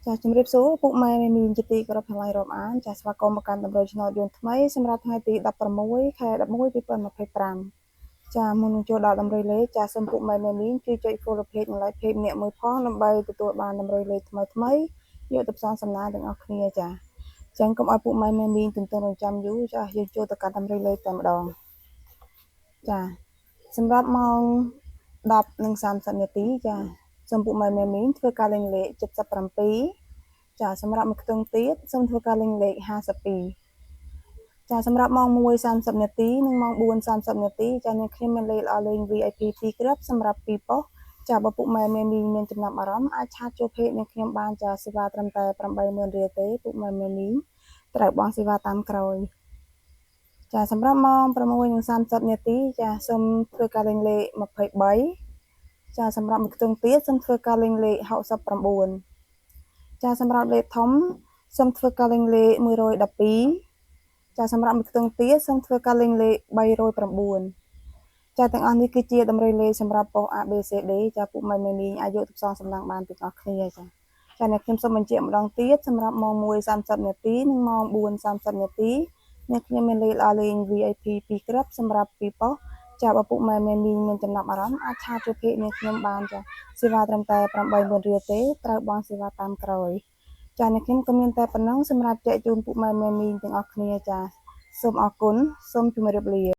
ចាជំរាបសួរពុកម៉ែមីងជាទីគោរពទាំងឡាយរាប់អានចាស្វាគមន៍មកកាន់តម្រុយឆ្នោតយន្តថ្មីសម្រាប់ថ្ងៃទី16ខែ11 2025ចាមុននឹងចូលដល់តម្រុយលេខចាសូមពុកម៉ែមីងជួយចុច follow page និង like page ម្នាក់មួយផងដើម្បីទទួលបានតម្រុយលេខថ្មីថ្មីយកទៅផ្សងសំណាងទាំងអស់គ្នាចាចឹងកុំឲ្យពុកម៉ែមីងទន្ទឹងរង់ចាំយូរចាយើងចូលទៅកាន់តម្រុយលេខតែម្ដងចាសម្រាប់ម៉ោង10:30នាទីចាសូមពុកម៉ែមីងធ្វើការលេងលេខ77ចាសម្រាប់មួយខ្ទង់ទៀតសូមធ្វើការលេងលេខ52ចាសម្រាប់ម៉ោង1:30នាទីនិងម៉ោង4:30នាទីចាអ្នកខ្ញុំមានលេខល្អលេង VIP 2គ្រាប់សម្រាប់2ប៉ុស្តិ៍ចាបើពុកម៉ែមេមីងមានចំណាប់អារម្មណ៍អាច chat ចូល page អ្នកខ្ញុំបានចាសេវាត្រឹមតែ80000រៀលទេពុកម៉ែមេមីងត្រូវបង់សេវាតាមក្រោយចាសម្រាប់ម៉ោង6:30នាទីចាសូមធ្វើការលេងលេខ23ចាសម្រាប់មួយខ្ទង់ទៀតសូមធ្វើការលេងលេខ69ចាសម្រាប់លេខធំសូមធ្វើការលេងលេខ112ចាសម្រាប់មួយខ្ទង់ទៀតសូមធ្វើការលេងលេខ309ចាទាំងអស់នេះគឺជាតម្រុយលេខសម្រាប់ប៉ុស្តិ៍ A B C D ចាពុកម៉ែមេមីងអាចយកទៅផ្សងសំណាងបានទាំងអស់គ្នាចាចាអ្នកខ្ញុំសូមបញ្ជាក់ម្ដងទៀតសម្រាប់ម៉ោង1:30នាទីនិងម៉ោង4:30នាទីអ្នកខ្ញុំមានលេខល្អលេង VIP 2គ្រាប់សម្រាប់2ប៉ុស្តិ៍ចាបើពុកម៉ែមេមីងមានចំណាប់អារម្មណ៍អាច chat ចូល page នាងខ្ញុំបានចាសេវាត្រឹមតែ80000រៀលទេត្រូវបង់សេវាតាមក្រោយចាអ្នកខ្ញុំក៏មានតែប៉ុណ្ណឹងសម្រាប់ចែកជូនពុកម៉ែមេមីងទាំងអស់គ្នាចាសូមអរគុណសូមជម្រាបលា។